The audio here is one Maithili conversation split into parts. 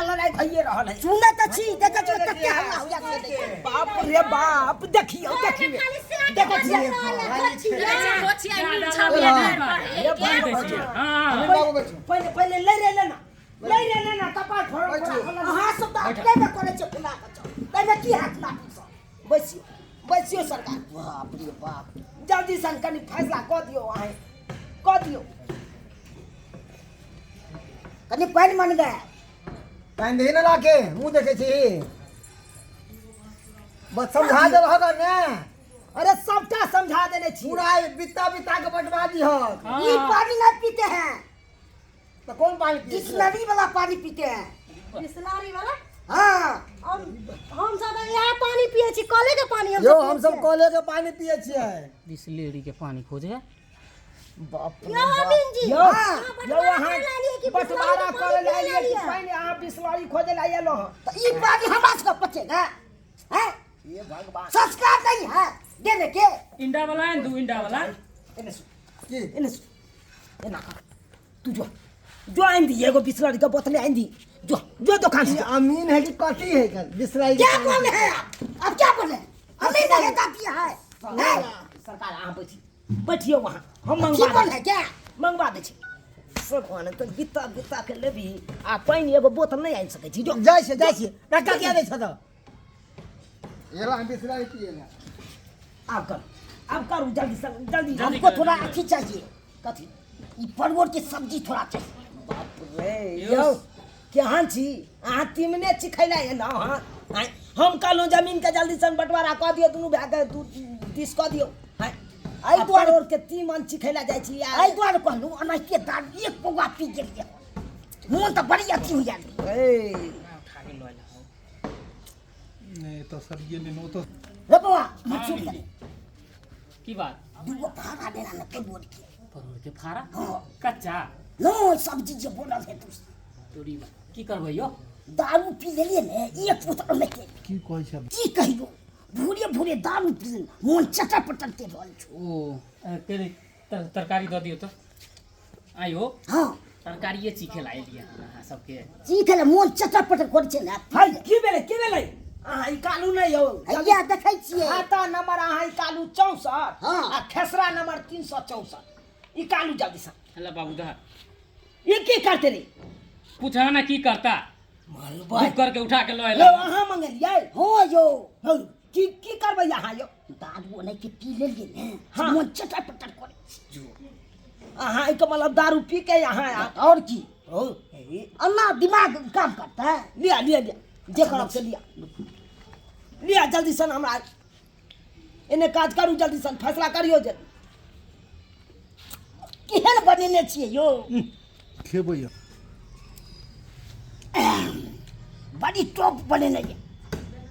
लड़ाई भइए रहल है। सुनै तऽ छी, देखै छी कते हल्ला होइया से देखियौ। बाप रे बाप, देखियौ देखियौ, देखै छियै। पहिले पहिले लड़े लेना, लड़े लेना, कपार फोड़। अहाँ सब तऽ अपने मे करै छियै फुला कऽ चाउर, ताहिमे की हाथ लाठी सब। बैसियो बैसियो सरकार। बाप रे बाप, जल्दी सन कनि फैसला कऽ दियौ, अहें कऽ दियौ। कनि पानि मनबै। पानि दही ने लाके मुँह देखै छी, बस समझा देलहक ने? अरे सबटा समझा देने छी। पूरा बित्ता बित्ता के बंटवा दिहक। ई पानी नहीं पीते हैं। तो कौन पानी पिए? बिस्लरी वाला पानी पीते हैं। बिस्लरी वाला? हाँ। हम सब इएह पानी पिए छी, कले के पानी हम यो, हम सब कले के पानी पिए छियै। बिस्लेरी के पानी खोजे। बाप रे यौ अमीन जी, यौ अहाँ यौ, बँटवारा अहाँ करै लए एलियै कि बँटवारा बिस्लरी करै लए पानी एलियै कि पियै? पानि अहाँ बिस्लरी खोजै लए एलहुँ हँ? तो ई पानी हमरा सबके पचेगा हैं? हे भगवान, संस्कार नहीं है देने के। इंडा वाला है, दू इंडा वाला। एने सुन। की? एने सुन, एना कर, तू जो जो आनि दी एगो बिस्लरी के बोतल आनि दी, जो जो दुकान ई से। अमीन है कि कथी है कर बिसराई के क्या पानी? बोले हैं आप? अब क्या बोले? अमीन है, दाती है हैं? सरकार, अहाँ बैठी बैठियौ, वहाँ हम की मंगवा बोले क्या? मंगवा दै छी। भगवान, तऽ बित्ता बित्ता के लेबही आ पानि एगो बोतल नहि आनि सकै छी? जो। जाइ छियै, जाइ छियै। टका किया दै छह तऽ एला हम बिसराई पिए ला। आब कर, आब करू जल्दी से जल्दी। हमको थोड़ा अथी चाहिए। कथी? ई परवल के सब्जी थोड़ा चाहिए। बाप रे, यौ केहन छी अहाँ? तीमने चिखैला एलहुँ हँ? आँय, हम कहलहुँ जमीन के जल्दी सन बंटवारा कऽ दियौ, दुनू भायके दू दिस कऽ दियौ। आँय, एहि दुआरे परोड़ के तीमन चिखैला जाइ छी आ एहि दुआरे कहलहुँ, एनाहिते दारू एक पौआ पी गेलियै, मोन तऽ बड़ी अथी होइया। ए नहि तऽ सरिये लेलहुँ तऽ। रे बौआ, मत सुन। की बात? दूगो फाड़ा देना ने परवल के। परोड़ के फाड़ा? हाँ। कच्चा? नो, सब्जी जे बोलल है तू। तोरी बा, की करबै यौ? दारू पी लेलियै ने एक बोतल में के। की कहै छै? की कहियो, भोरे भोरे दारू पी लेलियै, मोन चटर पटर के रहल छौ। ओ केरे तरकारी दऽ दियौ तऽ आइयो। हाँ। तरकारिए चीखे ला एलियै हन अहाँ सबके। की खेले मोन चटर पटर करै छै ने। है, की भेलै, की भेलै? अहाँ निकालू नहि यौ। हैया देखै छियै। खाता नंबर अहाँ निकालू 64। हाँ। आ खेसरा नंबर 364 निकालू जल्दी से। हल्ला बाबू दह। ई की करते रे? पूछा ना की करता। मरबै। बुक करके उठा के लऽ यौ एला। अहाँ मंगेलियै? हाँ यौ। हौ, की की करबै अहाँ यौ? दारू ओनाहिते के पी लेलियै ने। हाँ। मोन चटर पटर करै छै। अहाँ एहिके मतलब दारू पी के अहाँ और की? हौ, अन्ना दिमाग काम करता है। लिया लिया लिया, जे करब से लिया लिया जल्दी सन। हमरा एने काज करू, जल्दी सन फैसला करियौ जे। केहन बनेने छियै यौ? खेबै यौ। बड़ी टॉप बनेने ये।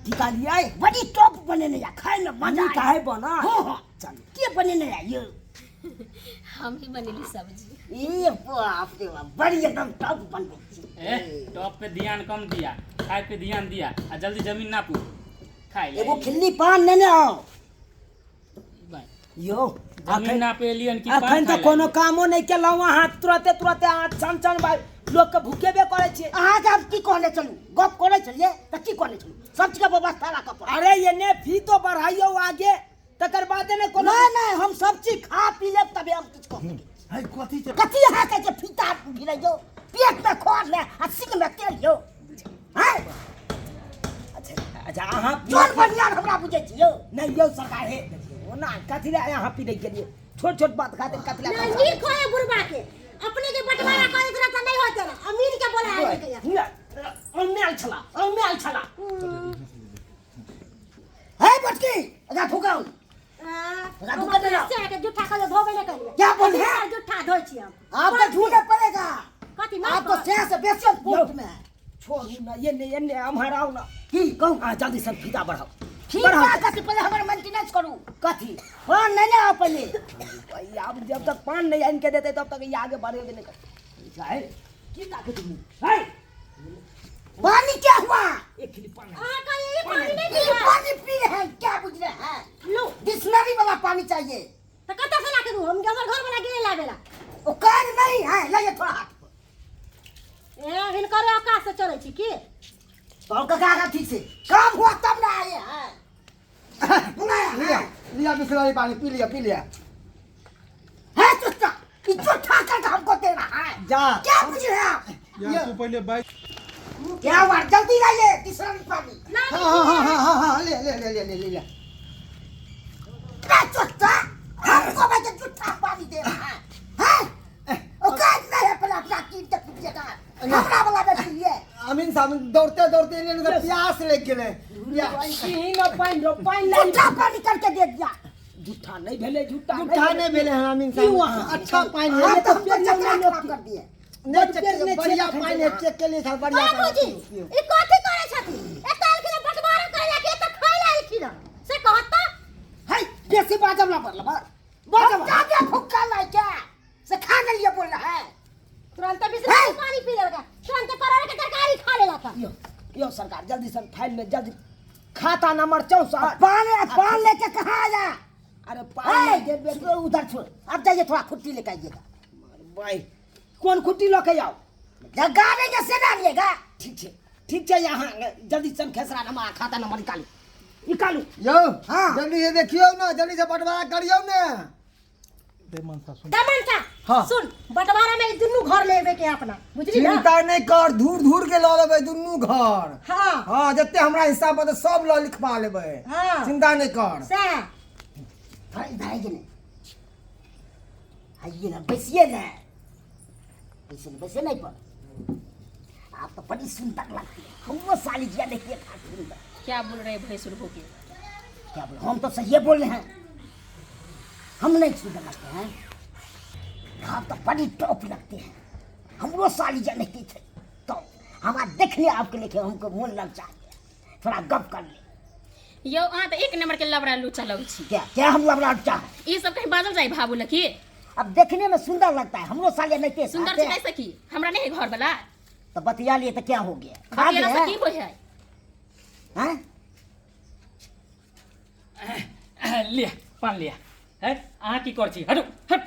की कहलियै? बड़ी टॉप बनेने ये, खाय में मजा नीक है बना। हाँ हाँ, चलू, के बनेने ये यौ? हम ही बनेली सब्जी। ए बाप रे बाप, बड़ी एकदम टॉप बनबै छी। ए, टॉप पे ध्यान कम दिया, खाए पे ध्यान दिया आ जल्दी जमीन नापू खाए ले। एगो खिल्ली पान नेने आउ। बाय। यौ जमीन अखन नापे एलियन कि पान अखन तऽ खाए ला कोनो एलियन? कामो नहि केलहुँ अहाँ, तुरते तुरते अहाँ छन छन भाइ लोकके भुकेबे करै छियै। अहाँके हम की कहने छलहुँ? गप करै छलियै तऽ की कहने छलहुँ? सब चीजके व्यवस्था राखऽ पड़त। अरे एने फी तो बढ़ाइयौ आगे, तकर बादे ने कोनो। नहि नहि, हम सब चीज खा पी लेब तबे हम किछु कऽ सकै छी। है कथी छै? कथी अहाँके जे फीता भिरैयौ, पेट में खर ले आ सिंग में तेल यौ हैं? अच्छा अच्छा, अहाँ जोर बढ़िया हमरा बुझै छी यौ। नहि यौ सरकार, हे देखियौ ओना कथी लए अहाँ पी गेलियै? छोट छोट बात खातिर कथी लए? नहीं, नीक होए बुढ़बा के, अपने के बंटवारा कर देत रहता नहीं होते रहा, अमीन के बोला आयल के। अम्मेल छला, अम्मेल छला। है बटकी, एकरा फुकाउ। राधू के देना। से के जूठा कर धोबे नहीं करिए। क्या बोल है? जूठा धोइ छी हम। आपको ढूंढे पड़ेगा। कथी ना? आपको से से बेसी कोर्ट में है। छोड़ू ना, ये ने ये ने अम्हर आउ ना। की कहू? आ जल्दी से फीता बढ़ाओ। ठीक बढ़ाओ। बा, कथी पहले हमर मेंटेनेंस करू। कथी? पान नहीं ना आओ पहले। भाई, अब जब तक पान नहीं आन के देते तब तक ये आगे बढ़ेबे नहीं करते। जाए की ताकत तुम है? पानी क्या हुआ? एक खिली पान। अहाँ का ये पानी नहीं ये पीवा। पानी पी रहे हैं क्या बुझ रहे हैं? लो। डिक्शनरी वाला पानी चाहिए। तो कतऽ से लाके दू हम? हमर घर वाला गेले लाबेला। वो कान नहीं है, लाइए थोड़ा हाथ। ए अभी हिनकर औकात से चलै छी की? तो काका का ठीक से काम हुआ तब ना आए हैं। बुलाया लिया लिया, बिसलरी पानी पी लिया, पी लिया। है चुस्ता, ये झूठा करके हमको दे रहा है। जा। क्या बुझ रहे हैं आप? यार तू पहले बाइक क्या हुआ? जल्दी लाइए तीसरा पानी। हाँ हाँ हाँ हाँ हाँ हाँ, ले ले ले ले ले ले। क्या चुस्ता, हमको भाई झूठा पानी दे रहा है। हैं? औकात नहीं है अपना अपना कीन के पीजिएगा, हमरा वाला में पीजिए। अमीन साहब दौड़ते दौड़ते एलियै तऽ प्यास लागि गेलै। पीही न पानि रो, पानि ला। झूठा पानी करके दे दिया। झूठा नहीं भेलै, झूठा झूठा नहीं भेलै हन अमीन की साहब, वहाँ? अच्छा पानि है। आप तो हमको पेड़ चकरा नहीं खराब कर दिए। नहीं, बड चेक पेड़ नहीं बढ़िया छियै पानि है, चेक के लिए बढ़िया बाबूजी पानि। ई कथी करै छथिन? एतऽ एलखिन हँ बंटवारा करै लए कि एतऽ खाइ लए एलखिन हँ से कहत तऽ। है बेसी बाजब ना पड़ल, बाजब। ज्यादा फुक्का लाइके से खा नहीं लिए बोल रहा है। तुरंत बिसलरी पानी पी लेलक, तुरंत परोड़ के तरकारी खा लेलक। यो यो सरकार जल्दी से फाइल में जल्दी खाता नंबर 64। पान पान लेके कहाँ आया? अरे पान है, देबे उधर छोड़, अब जाइए थोड़ा खुट्टी लेके आइएगा। भाई कोन खुट्टी लऽ के आउ? जगह नहीं जैसे ना लिएगा। ठीक छै, ठीक छै, यहाँ जल्दी से खेसरा नंबर खाता नंबर निकालू, निकालू। यौ हाँ। जल्दी से देखियौ ने, जल्दी से बंटवारा करियौ ने। दे मनसा सुन। दमन हाँ। सुन, बंटवारा में ई दुनू घर लेबे के अपना, बुझली ना? चिंता नहीं कर, धूर धूर के लऽ लेबै दुनू घर। हाँ। हाँ, जते हमरा हिस्सा पड़तै सब लऽ लिखवा लेबै। हाँ। चिंता नहीं कर। सएह। थोड़ा इधर आइए ना, आइए ना, बैसिए ना, बैसिए ना, बैसिए नहीं पर आप तो बड़ी सुंदर लगती है। हम वो साली जिया देखिए था सुंदर। क्या बोल रहे भैंसुर होके? क्या बोल, हम तो सही बोल रहे हैं, हम नहीं सुंदर लगते हैं, आप तो बड़ी टॉप लगते हैं। हम वो साली जिया नहीं थे तो हमारा देखने आपके लेके हमको मन लग जाते, थोड़ा गप कर ले। यौ अहाँ तऽ एक नंबर के लबड़ा लुच्चा लगै छी। क्या क्या हम लबड़ा लुच्चा है? ई सब कहीं बाजल जाय भाबू लकी? अब देखने में सुंदर लगता है, हमरो साले नहीं थे सुंदर आते छै हैं। सखी, हमरा नहीं है घर वाला। तो बतिया लिए तो क्या हो गया? खा बतियाला गए से की होय है? हैं? लिया पान लिया। है अहाँ की कर छी? हटू हट,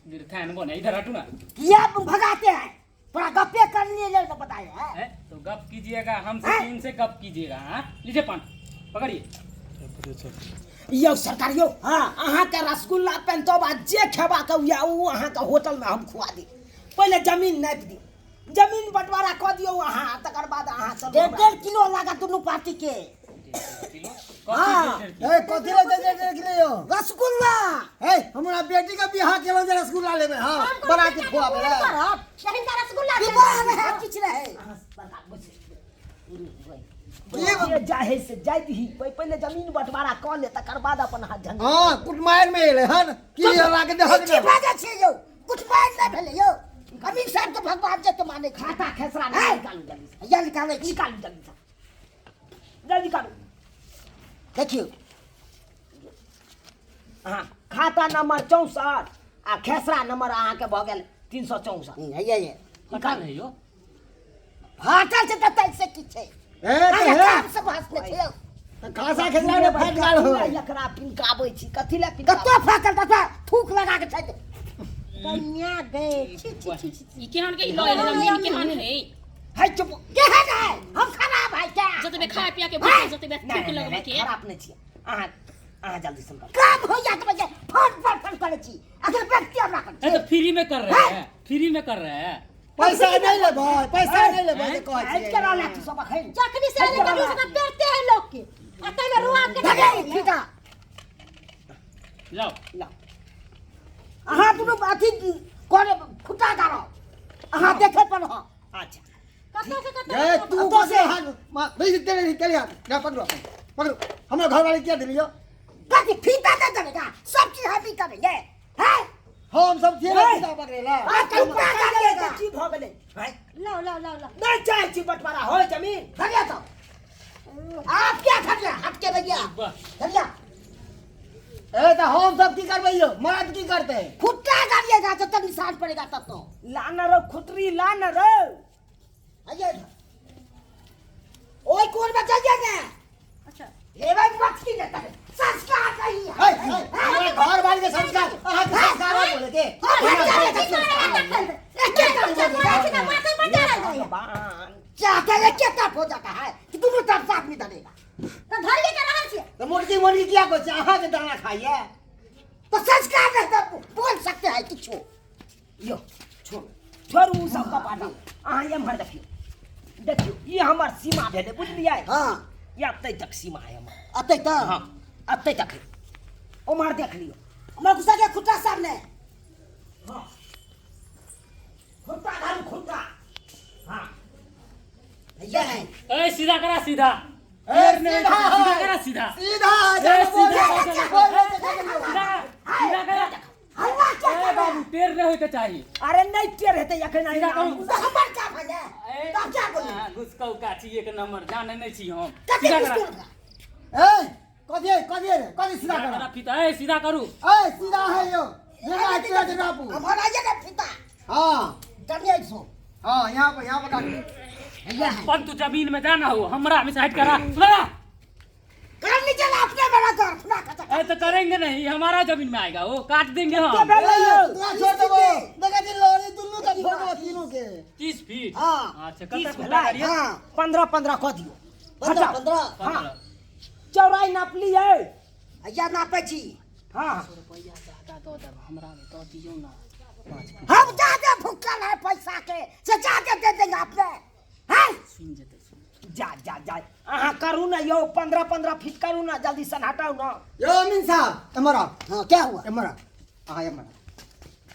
गिरथान बने इधर हटू ना। किया भगाते हैं? थोड़ा गप्पे कर लिए ना बताए हैं। है तो गप कीजिएगा, हमसे इनसे गप कीजिएगा। हाँ लीजिए पान पकड़िए। यौ सरकार यौ, हाँ अहाँ के रसगुल्ला पेंतोबा जे खेबा के या उ अहाँ के होटल में हम खुआ दी। पहले जमीन नापि दी, जमीन बंटवारा कऽ दियौ अहाँ, तकर बाद अहाँ चलू। 1.5 किलो लगा दुनू पार्टी के। किलो? हाँ। ए कथी लगे 1.5 किलो यौ? रसगुल्ला। ए हमरा बेटी के बियाह केलौ जे रसगुल्ला लेबै। हाँ बना के खुआबै। करब लेकिन का रसगुल्ला विवाह रहे किछु रहे। ये जाहे से जाय दही, पहले जमीन बंटवारा कऽ ले तकर बाद अपन हाथ झंझट। हाँ कुटमायर में एलै हन की हमरा के देहक की बाजै छियै यौ? कुटमायर नहि भेलै यौ, अमीर साहब के भगवान जे माने खाता खेसरा नहीं निकालू जल्दी से। या निकालै छी। निकालू जल्दी से, जल्दी निकालू। देखियौ हाँ खाता नंबर 64 आ खेसरा नंबर अहाँ के भऽ गेल 364। हैया ये निकाल है यो। फाटल छै तऽ तै से की छै? ए अरे तऽ काम से भासने छै यौ। तऽ खासा खेसरा ने फाटि गेल हो। एकरा पिनकाबै छी, कथी लए पिनकाबै? कतौ फाटल ततऽ थूक लगा के छै। कन्या गए छी छी छी छी। ई केहन के लऽ एलै जमीन केहन है? है चुप। केहन है? हम खराब है क्या? जतबे खाय पिया के भूख जतबे थूक लगबै के। खराब नहीं छियै अहाँ, अहाँ जल्दी से निकालू। काम हो जात बजे फोन पर फोन करै छी, अगर व्यक्ति हमरा कर ए तो फ्री में कर रहे हैं, फ्री में कर रहे हैं। पैसा नहीं लेबै, पैसा नहीं लेबै जे कहै हटि छियै। के रहला तू सब अखन। जखनी से एलै तखनी से पेरते है लोग के, आ तैमे रुआ के धरे फीता। लाओ लाओ। अहाँ दुनू अथी करे खुटा गाड़ो, अहाँ देखे पर हो। अच्छा कतौ से कतौ ए तू कसे हाथ भेज तेरे तेरे हाथ ना पकड़ो पकड़ो। हमरा घर वाले क्या दिलियो? कथी फीता दे देबेगा, सब चीज हम ही करेंगे। हैं? हम सब छियै ने फीता पकड़ेला। आ खुटा गाड़िएगा। की भऽ गेलै? हैं? लाओ लाओ लाओ लाओ। नहि चाहै छी बंटवारा होय जमीन। धरिया तो आप क्या धरिया हटके भैया धरिया। ए तऽ हम सब की करबै यौ? मर्द की करतै? खुट्टा गाड़िएगा जब तक निशान पड़ेगा तब तो। ला न रौ खुटरी, ला न रौ। आइए ओए कोन में जाइए ने। अच्छा लेबै मत की देता है, संस्कार नहीं है। हमरा घर वाली के संस्कार अहाँ के संस्कार बोले के। और चाहता है क्या तरफ हो जाता है कि दोनों तरफ से आदमी धरेगा। तऽ धरिए के रहल छियै। तऽ मोटकी मोटकी किया कहै छै अहाँके दाना खाइए? तो संस्कार रहता बोल सकते हैं किछो। यो छोड़ू छोड़ू उ सब कपाटा। अहाँ एम्हर देखियौ देखियौ ई हमर सीमा भेलै बुझलियै? हाँ। ई एतै तक सीमा है हमर। अतै तक? हाँ एतै तक है। उम्हर देख लियौ। हमरा गुस्सा के खुट्टा सामने। हाँ खुट्टा धरू खुट्टा। हाँ ये है। ए सीधा करा सीधा। ए सीधा सीधा करा सीधा। सीधा ए, सीधा सीधा सीधा करा। हल्ला क्या ए कर रहा है? बाबू टेढ़ नहीं होके चाहिए। अरे नहीं टेढ़ हेतै एखन सीधा करू। हमर का भेलै? ए, तो क्या बोली? हाँ, घुसकौ काची एक नंबर जाने नहीं छी हम। कथी सीधा करा। घुसकौ? ए कथी कथी रे कथी सीधा सीधा करा? करा फीता। ए सीधा करू। ए सीधा है यो जगह तेरा जगह पू। हमारा ये ना फीता। हाँ करिए इसको। हाँ यहाँ पर काट। ये है। पर तू जमीन में जाना हो हमरा में साइड करा। सुना कर लीजिए ना अपने मेरा घर खुला खचा। ए तो करेंगे नहीं हमारा जमीन में आएगा वो काट देंगे हम। तोरा छोड़ देबो देखा जी लड़ी दुनू के छोड़ देबो तीनों के। 30 फीट। हाँ। अच्छा 30 कत भेलै? करिए? हाँ। 15 15 कऽ दियौ। 15 15। हाँ चौड़ाई नाप लियै। या नापै छी। हाँ रुपैया ज्यादा दऽ देब हमरा में दऽ दियौ ना। 5 फीट। हम ज्यादा भुक्कल है पैसा के से ज्यादा दे देंगे अपने। हैं? सुन जेतै सुन। जा जा जा अहाँ करू ना यौ 15 15 फीट करू ना जल्दी सन हटाउ ना। यो अमीन साहब एमहर आउ। हाँ क्या हुआ? एमहर आउ। अहाँ एमहर आउ।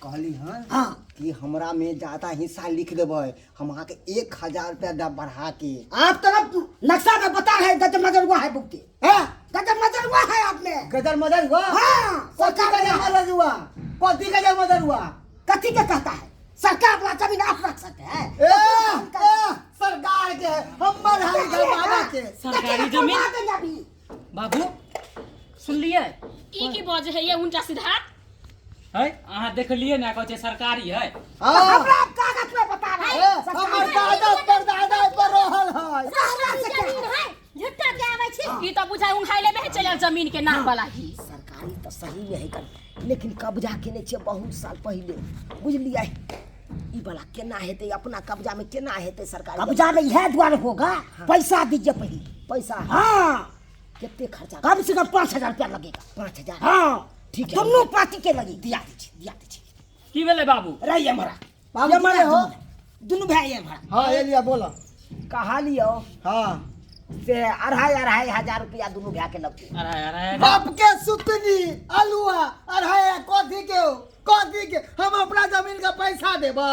कहली हन हाँ कि हमरा में ज्यादा हिस्सा लिख देबै हम अहाँके 1000 रुपया दब बढ़ा के। आप तरफ नक्शा में बता रहे गजर मजर हुआ है बुक के। हैं? गजर मजर हुआ है आप में। गजर मजर हुआ? हाँ, कथी सरकार गजर मजर हुआ? कथी गजर मजर हुआ? कथी के कहता है? सरकार वाला जमीन आप रख सकते हैं। ए, ए, सरकार के हमर है घर बाबा के। सरकारी जमीन? अभी बाबू सुनलियै? ई की बजे है ये उल्टा सीधा? है अहाँ देखलियै ना कहै छै सरकारी है। हाँ। हमरा कागज में बता रहा है। ए, हमर दादा परदादा पर रहल है। जमीन है झूठा के आबै छी। ई तो बुझाय उंघाइले में चलल जमीन के नाम वाला ही। सरकारी तो सही में है कर लेकिन कब्जा केने छियै बहुत साल पहिले बुझलियै? ई वाला केना हेतै अपना कब्जा में केना हेतै सरकारी कब्जा में इएह दुआरे होगा। पैसा दीजिए पहले। पैसा? हाँ। कितने खर्चा? कम से कम 5000 रुपया लगेगा। 5000? हाँ ठीक है। दोनों पार्टी के लगी। दिया दी दिया दी। की भेलै बाबू? रही हमरा बाबू हमरा के हो? दुनू भाई हमरा। हाँ ये लिया बोला। कहा लियो? हाँ से 2.5 हजार रुपया दुनू भाई के लगतै। 2.5 बाप के सुतनी आलुआ 2.5 कथी के हो? कथी के हम अपना जमीन का पैसा देबै।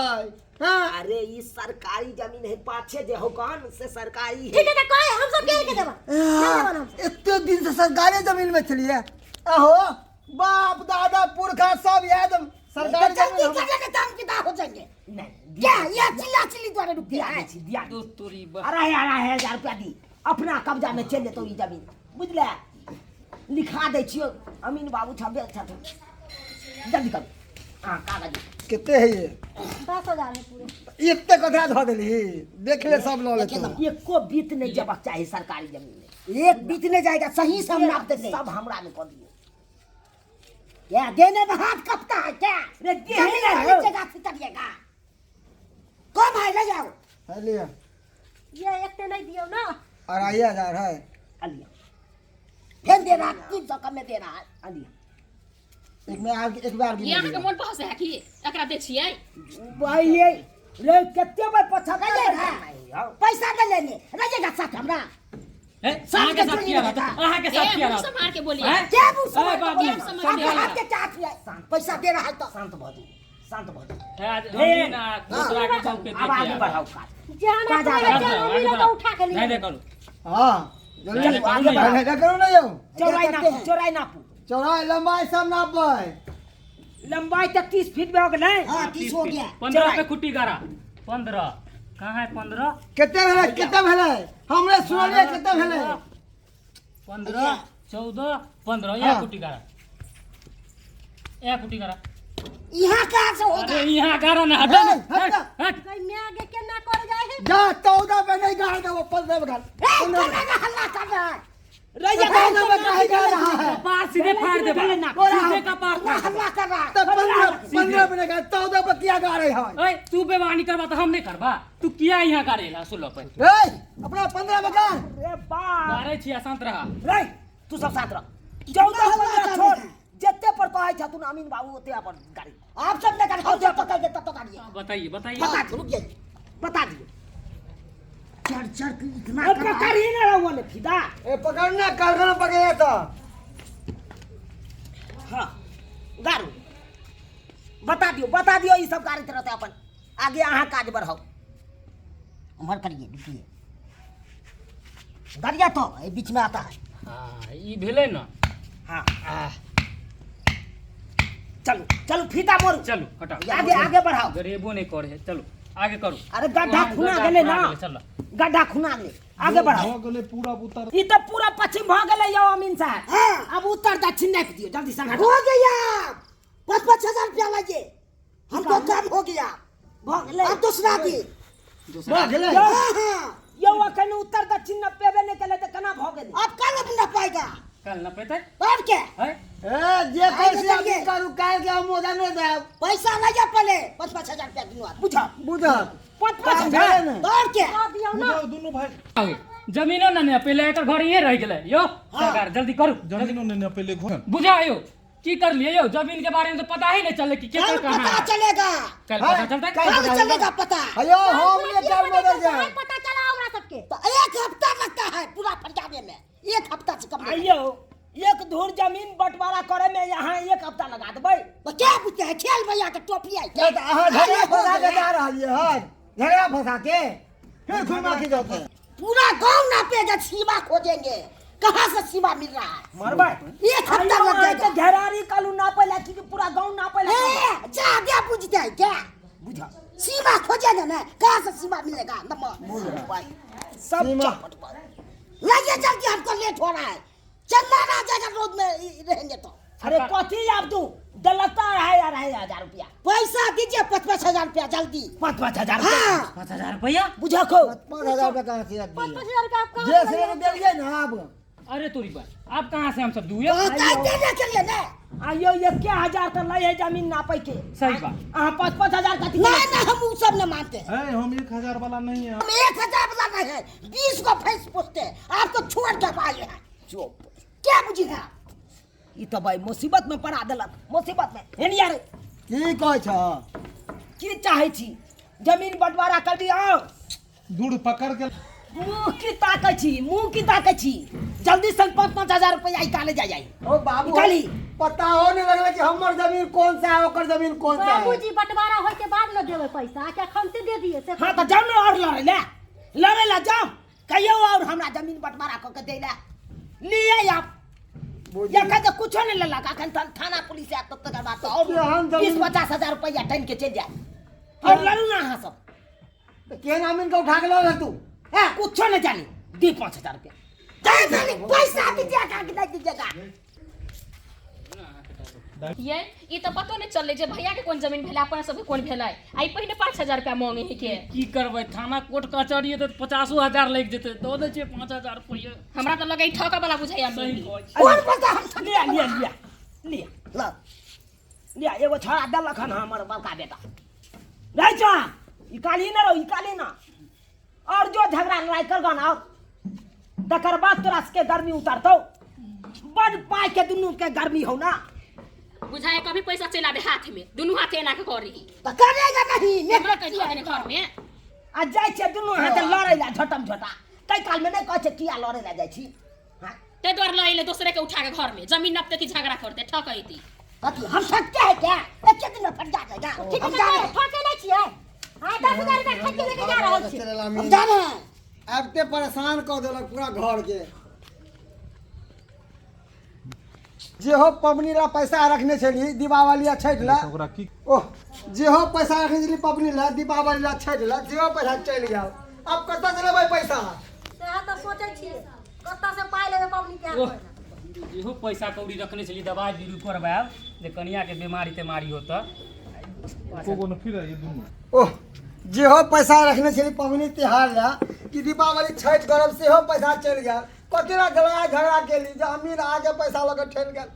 हाँ अरे ई सरकारी जमीन है पाछे जे हो कौन से सरकारी है। ठीक है तो कहे हम सब के के देबा। नहीं देबा हम। इतने दिन से सरकारी जमीन में चलिए आहो बाप दादा पुरखा सब याद सरकारी जल्दी जमीन करेंगे तो हम विदा हो जाएंगे। नहीं क्या ये चिल्ला चिल्ली द्वारा रुक गया है? दिया दू तोरी 2.5 हजार रुपया दी अपना कब्जा में चल जेतौ ई जमीन बुझले? लिखा दै छियौ अमीन बाबू छबे छथुन। जल्दी करू। हाँ कागज कितने है ये? 10000 है पूरे। इतने कथरा धऽ देली देख ले सब लऽ लेतौ। एको बीत नहीं जबक चाही सरकारी जमीन में। एक बीत नहीं जाएगा सही से हम नाप देंगे। सब हमरा में कऽ दियौ। क्या देने में हाथ कपता है क्या? रे दे जमीन ना वाली जगह से करिएगा। कम है ले जाओ। है लिया। ये एक तो नहीं दियो ना। 2500 है। अलिया फिर दे रहा 300 कम में दे रहा है। अलिया एक में आर एक बार ये अहाँ के मोन पहसे है की एकरा दै छियै? भाई ये रे कते बार 75 रहिएगा पैसा दे लेने रहिएगा साथ हमरा। ए अहाँ के साथ किया रहत? अहाँ के साथ ए किया मुंह रहत? सम्हार के बोलिए। हैं? क्या मुंह ए सम्हार के बाबू, बोलिए? सम्हार साथ के हाथ के चाट लिया पैसा दे रहा है तो शांत भऽ जाउ शांत भऽ जाउ। है आज अमीन आ दूसरा के चौक पे अब आगे बढ़ाओ काज। जहां काज अपने आगे बच्चा बढ़ाओ, अमीन आगे तो बढ़ाओ। उठा के नहीं लिए। नहीं करू। हाँ जल्दी नहीं, आगे नहीं, बढ़ाओ। नहीं करू ना यौ। चौड़ाई नापू चौड़ाई नापू। चौड़ाई लंबाई सब नापबै। लंबाई तो 30 फीट में हो गेलै। हाँ 30 हो गया। 15 पे खुट्टी गाड़ा। 15 कहाँ है 15? कते भेलै कते भेलै हमरे सुनलियै कते भेलै? 15 14 15 यहाँ खुट्टी गाड़ा यहाँ खुट्टी गाड़ा। यहाँ कहाँ से होगा? अरे यहाँ गाड़ा ना हट हट हट। कहीं मैं आगे के ना कर जाए है। जा 14 पे नहीं गाड़ देबो 15 पे गाड़। ए, कना हल्ला कर रहा है। रैया पता नहीं मैं काहे जा रहा है कपार सीधे फाड़ देबा, सीधे कपार फाड़ देबा। हल्ला कर रहा है। तब 15 15 मिनट का 14 पर किया गा रहे हैं। ओए तू बेमानी करबा तो हम नहीं करबा, तू किया यहाँ गाड़ेला सुन लो पे। ए अपना 15 में गाड़। रे बाप गाड़े छी, शांत रहा। रे तू सब साथ रह, 14 15 छोड़, जते पर कहै छथुन अमीन बाबू ओते अपन गाड़ी। आप सब ने गाड़ी हम पकड़ के तब तो गाड़ी है। बताइए बताइए, बता दो, रुक जाइए, बता दिए। चढ़ चढ़ के इतना अब पकड़ ही ना रहो ने फिदा। ए पकड़ना कारखाना पकड़े तो। हां गारू बता दियो, बता दियो ई सब गाड़ी रहते अपन आगे अहाँ काज बढ़ाओ। उम्र करिए, रुकिए, गाड़िया तो ये बीच में आता है। हां ई भेलै ना। हां चलो चलो फीता मोरू, चलो हटाओ, आगे आगे बढ़ाओ। गरीबो नहीं करे, चलो आगे करू। अरे गड्ढा खुना गेलै ना, चलो गड्ढा खुना गेलै, आगे बढ़ाओ। भऽ गेलै पूरा उत्तर, ई तो पूरा पश्चिम भ गेलै यौ अमीन साहब। हां अब उत्तर दक्षिण नापि दियौ जल्दी से। हो गया, 5-5 हजार रुपया लाइए, हमको काम हो गया। भ गेलै अब दूसरा दी। भऽ गेलै। हाँ हाँ यौ अखन उत्तर दक्षिण नपेबे नहि केलै तऽ केना भऽ गेलै? अब कल अब न पाएगा, कल न पेतै और क्या? है ए जे कैसे अभी करू काल के हम मोजा नहीं देब। पैसा लाइए पहले, 5-5 हजार रुपया दूंगा। बुझा बुझल 5-5 काम हजार भेलै ने। और क्या? दऽ दियौ ना। बुझाउ दुनू भाई। आगे जमीनो न ने पहिले एकर घर ये रह गेलै यो। सरकार जल्दी करू, जमीनो ने पहिले घर बुझायो की कर लिए यो, जमीन के बारे में तो पता ही नहीं चले कि कल केकर कहां पता है। चलेगा, कल पता चलता। कल चलेगा पता। अयो हम ने कल मदर जाए पता चला हमरा सबके। तो एक हफ्ता लगता है पूरा फरियाने में, एक हफ्ता से कम नहीं। आइयो एक धूर जमीन बंटवारा करे में यहाँ एक हफ्ता लगा देबै। तो क्या पूछते हैं खेल भैया के टोपी आई क्या तो अहाँ झगड़ा फंसा के जा रही है, झगड़ा फंसा के फिर घुमा के जाते हैं। पूरा गांव नापेगा, सीमा खोजेंगे कहाँ से सीमा मिल रहा है। मरबै एक हफ्ता लग जाएगा। घेरारी कालू नापे ला कि पूरा गांव नापे ला? ए, जा क्या पूछते हैं क्या बुझा सीमा खोजेंगे ना कहाँ से सीमा मिलेगा। नंबर सब सीमा। चौपट पर। लाइए जल्दी, हमको लेट हो रहा है, चलना ना जाएगा रोड में रहेंगे तो। अरे कथी आब तू दलता 2500 रुपया। पैसा दीजिए, 5-5 हजार रुपया जल्दी। 5-5 हजार रुपया? हाँ 5000 रुपया बुझा खो। 5000 रुपया कहाँ से 5-5 हजार रुपया आप कहाँ जे से से लाइए? देलिए ना अब। अरे तोरी बात आप कहाँ से हम सब दुए तो देने के लिए ना। आइयो 1000 तो लै है जमीन नापे के। सही बात। अहाँ 5-5 हजार कथी? नहीं नहीं हम वो सब न मानते हैं। है हम 1000 वाला नहीं है। हम 1000 वाला नहीं है, 20 को भैंस पूछते हैं, आपको छोड़ के आए हैं। क्या बुझेगा? ई तो भाई मुसीबत में पड़ा देलक, मुसीबत में हेन यार। की कहै छ? की चाहै छी? जमीन बंटवारा कर दियौ। दूर पकड़ के मुँह की ताकै छी, मुँह की ताकै छी, जल्दी से 5-5 हजार रुपया निकाले जाय जाय। ओ बाबू निकाली। पता हो नहीं लगले कि हमर जमीन कौन सा है ओकर जमीन कौन सा है। बाबूजी बंटवारा होय के बाद न देबै पैसा, क्या खमते दे दिए से? हाँ तो जाओ ना और लड़े ले, लड़े ला जाओ, कहियो और हमरा जमीन बंटवारा कऽ के दै ला लिए आप। एखन तऽ कुछो नहि लेलक, अखन तऽ थाना पुलिस आयत तब तकर बाद तऽ और केहन जमीन- 20-50 हजार रुपया टानि के चलि जायत। और लड़ू ना अहाँ सब। केहन अमीन के उठा के लऽ गेल तू? हैं कुछो नहीं जानी, दी 5000 रुपया। पैसा दीजिएगा कि नहीं दीजिएगा? ये ई तो पतो नहीं चलले जे भैया के कोन जमीन भेलै, अपन सबके कोन भेलै। आई पहिने 5000 रुपया मांगे है के। की करबै, थाना कोर्ट कचहरी तऽ 50,000 लागि जेतै, दऽ दै छियै 5000 रुपैआ। हमरा तऽ लगै ठक वाला बुझाइया। सही कहै छी। कौन बोलता हम? लिया लिया लिया लिया। ला। लिया, एगो छोड़ा देलक हन हमर बड़का बेटा। रहै छौ ई काली न रहो, ई काली न और जो झगड़ा लड़ाई कर गन और तकर बाद तोरा सबके गर्मी उतरतौ। बड़ पाई के दुनू के गर्मी हौ ना। बुझाए कभी पैसा चलि आबे हाथ में, दुनू हाथ एना के करी। तो करेगा नहीं। हमरा कहि दिया ने घर में। आ जाइ छियै दुनू हाथे लड़ै ला झटम झटा, ताहि कालमे नहि कहै छै किया लड़ै ला जाइ छी? हाँ? ताहि दुआरे लऽ एलै दोसरे के उठा के घर में, जमीन नपते की झगड़ा करते ठकैती। कथी हम सकते हैं क्या? एक दिन में फट जाएगा। ठीक हम है जा रहे हैं। ठके नहि छियै। हाँ, 10,000 रुपया खर्च के लेके जा रहल छी। हम जा रहे हैं। आबिते परेशान कऽ देलक पूरा घर के। जेहो पबनी ला पैसा रखने छली दीपावली आ छठि ला, ओकरा की ओह जेहो पैसा रखने छली पबनी ला, दीपावली ला, छठि ला, जेहो पैसा चलि गेल। आब कतऽ से लेबै पैसा? सएह तऽ सोचै छियै, कतऽ से पाइ लेबै पबनी के। ओह जेहो पैसा कौड़ी रखने छली दवाइ बीरू करबायब जे कनियाके बीमारी तेमारी होतऽ। एको गो न फिर ये दुनू। ओह जेहो पैसा रखने छली पबनी तिहार ला कि दीपावली छठि करब, सेहो पैसा चलि गेल। कथी ला झगड़ा झगड़ा केली जे अमीर आके पैसा लऽ के ठेल गेल।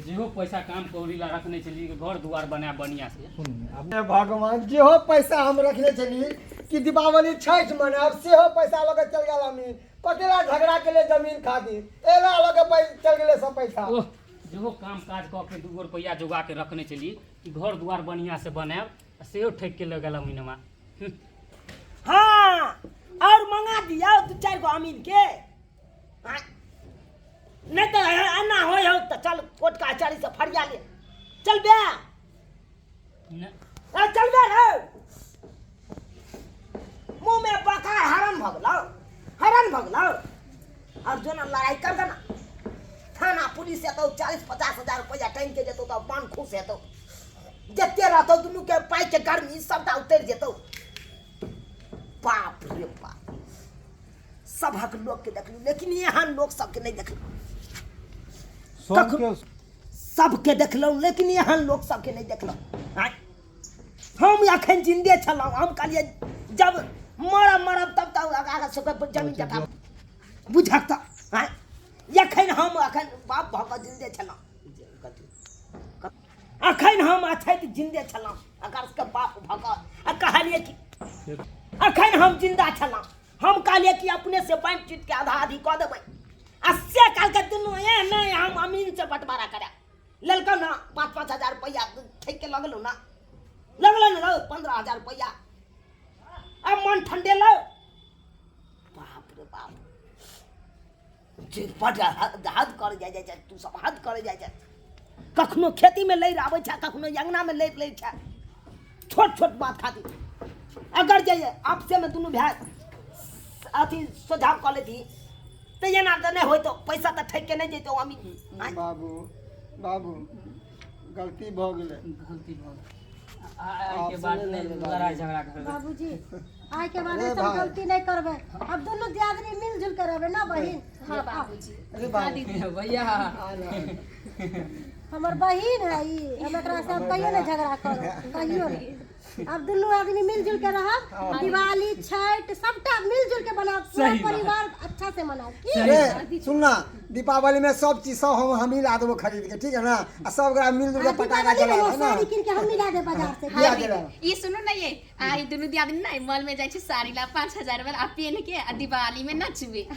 जेहो पैसा काम कौड़ी ला रखने छली घर दुआर बना बढ़िया से। हे भगवान, जेहो पैसा हम रखने छली कि दीपावली छठि मनायब, सेहो पैसा लऽ के चल गेल अमीर। कथी ला झगड़ा केले जमीन खातिर, एला लऽ के चल गेलै सब पैसा। ओह, जेहो काम काज कऽ के 2 गो रुपैआ जोगा के रखने छली कि घर दुआर बढ़िया से बनायब, आ सेहो ठकि के लऽ गेल अमीनवा। हाँ, और मंगा दिया 2-4 गो अमीन के। हाँ, नहीं तो एना होय हो तो चल कोर्ट का कचहरी से फरिया ले चल बे। ए, चल बे रे, मुंह में बका हरण भगलो, हरण भगलो। और जो ना लड़ाई कर देना थाना पुलिस एतौ 40-50 हजार रुपया टाइम के जेतौ तो मन खुश हेतौ, जते रहतौ दुनू के पाई के गर्मी सबटा उतरि जेतौ। बाप रे बाप, सभक लोग के देखलू लेकिन एहन लोग सबके नहीं देखलू। सबके सबके देखलहुँ लेकिन एहन लोग सबके नहीं देखलहुँ। हम अखन जिंदे छलहुँ, हम कहलियै जब मरब मरब तब तक आगा सबके जमीन जथा बुझक तऽ। आँय, एखन हम अखन बाप भऽ कऽ जिंदे छलहुँ, अखन हम अछैत जिंदे छलहुँ, अगर सबके बाप भऽ कऽ आ कहलियै कि अखन हम जिंदा छलहुँ, हम कहलियै कि अपने से बाँटि चुटि के आधा आधी कऽ देबै, आ से कहलकै दुनू ए नहि हम अमीन से बंटवारा करायब। लेलकौ ना 5-5 हजार रुपैआ ठकि के लगलौ ना, लगलौ ने रौ 15,000 रुपैआ। अब मन ठंडेलौ, बाप रे बाप, जे बड हद करे जाइ जाइ छै, तू सब हद करे जाइ छै। कखनो खेती में लड़ि आबै छै, कखनो अंगना में लड़ि लै छै, छोट छोट बात खातिर। अगर जे आपसे में दुनू भाय अथी सुझाव कऽ लेती तऽ एना तऽ नहि होइतौ, पैसा तऽ ठकि के नहि जैतौ अमीन। बाबू, बाबू, गलती भऽ गेलै। गलती भऽ गेलै। आइ के बाद नहि लड़ाई झगड़ा करबै। बाबूजी, आइ के बाद अरे ऐसा भाई। गलती नहीं करबै, अब दोनों दियादनी मिलजुल के रहबै ना बहिन। हाँ बाबूजी। अरे बाबू। भैया। हमर बहिन है ई, हम एकरा से अब कहियो नहीं झगड़ा करब, कहियो नहीं। अब दुनू आदमी मिलजुल के रहब, दिवाली छठ सबटा मिलजुल के मनाब, पूरा सही बात। परिवार अच्छा से मनाब। की? अरे सुन ना, दीपावली में सब चीज सब हम ही ला देबो खरीद के, ठीक है ना, आ सब गोरा मिलजुल के आ, पटाखा दीपावली में जलाब, है ना? साड़ी कीन के हम मिला दे बाजार से। लिया देबै। ई सुनू ना ये, आ ई दुनू दियादनी ना मॉल में जाइ छै साड़ी ला 5,000 वाला, आ पेन के आ दिवाली में नचबे।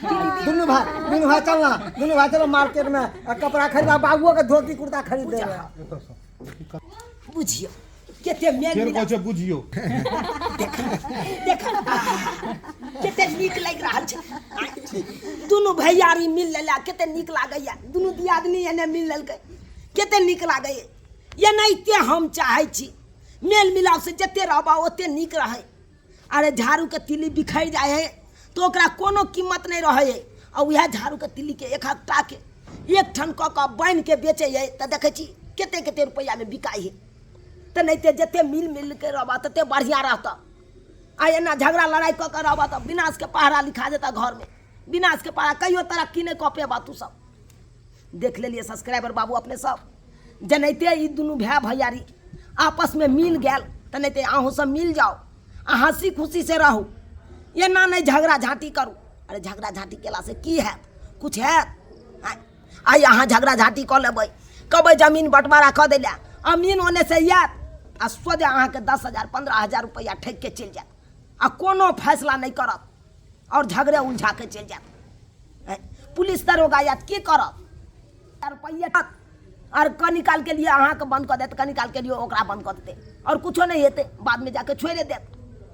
दुनू भाई, दुनू भाई चल ना, दुनू भाई चलो मार्केट में, आ कपड़ा खरीदा, बाबुओ के धोती कुर्ता खरीद देबै। बुझियो कते मेल फेर मिलाप। कहै छै बुझियो। देख, देख, कते नीक लागि रहल छै। दुनू भैयारी मिल लेला, कते नीक लागैया, दुनू दियादनी एने मिल लेलकै, कते नीक लागैया। एनाहिते हम चाहै छी मेल मिलाप से जते रहबा ओते नीक रहै। अरे झाड़ू के तिली बिखरि जाइ है तो ओकरा कोनो कीमत नहि रहै है, आ उएह झाड़ू के तिली के एक हफ्ता के एक ठन कऽ कऽ बान्हि के बेचै है तऽ देखै छी कते कते रुपैआमे बिकाइ है। तऽ नहि तऽ जते मिल मिल के रहबा तते बढ़िआँ रहतऽ, आ एना झगड़ा लड़ाइ कऽ कऽ रहबा तऽ विनाशके पहरा लिखा जेतऽ घरमे, विनाशके पहरा कहियो तरक्की नहि कऽ पेबा तू सब। देख लेलियै सब्सक्राइबर बाबू अपने सब, जेनाहिते ई दुनू भाय भैयारी आपसमे मिल गेल तेनाहिते अहूँ सब मिल जाउ आ हँसी खुशी से रहू, एना नहि झगड़ा झाँटी करू। अरे झगड़ा झाँटी केलासँ की हैत, कुछ हैत? आइ अहाँ झगड़ा झाँटी कऽ लेबै, कहबै जमीन बँटवारा कऽ दै लए, अमीन ओन्नेसँ आयत आ सोझे अहाँके 10,000 15,000 रुपैआ ठकि के चलि जायत, आ कोनो फैसला नहि करत आओर झगड़े उलझा के चलि जायत। पुलिस दरोगा आयत की करत, रुपैआ आओर कनी कालके लिए अहाँके बन्द कऽ देत, कनी कालके लिए ओकरा बन्द कऽ देतै, आओर कुछो नहि हेतै, बादमे जाके छोड़ि देत।